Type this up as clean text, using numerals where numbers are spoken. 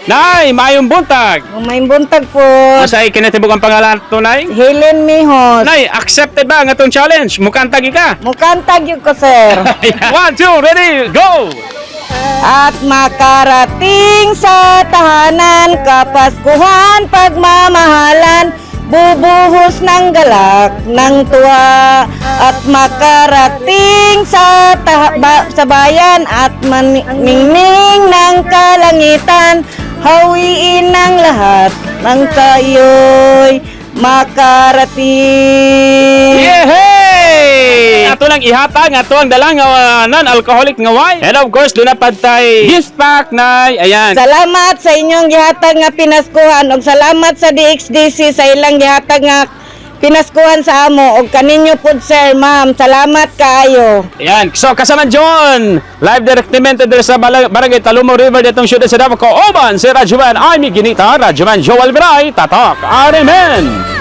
Nay, mayong buntag. May buntag po. Asa ikinatibok ang pangalan tunay? Helen Mihos. Nay, accepted ba ang atong challenge? Mukantag ka. Mukantag yun ko, sir. 1, 2, ready, go! At makarating sa tahanan, kapaskuhan, pagmamahalan, bubuhos ng galak ng tuwa. At makarating sa bayan at maningning ng kalangitan, hawiin ng lahat ng tayo'y makarating. Yehey! Ato lang ihatag, ato ang dalang non-alcoholic nga wine. And of course, doon na pagtay gift pack na, ayan. Salamat sa inyong gihatag nga pinaskuhan ug salamat sa DXDC sa ilang gihatag nga pinaskuhan sa amo ug kaninyo pud sir, ma'am. Salamat kaayo. Ayan. So, kasama John, live directamente dito sa Barangay Talumo River ditong syudad sa Davao. Kauban si Radyoman Amy Ginita, Radyoman Joel Bray, Tatak, Amen!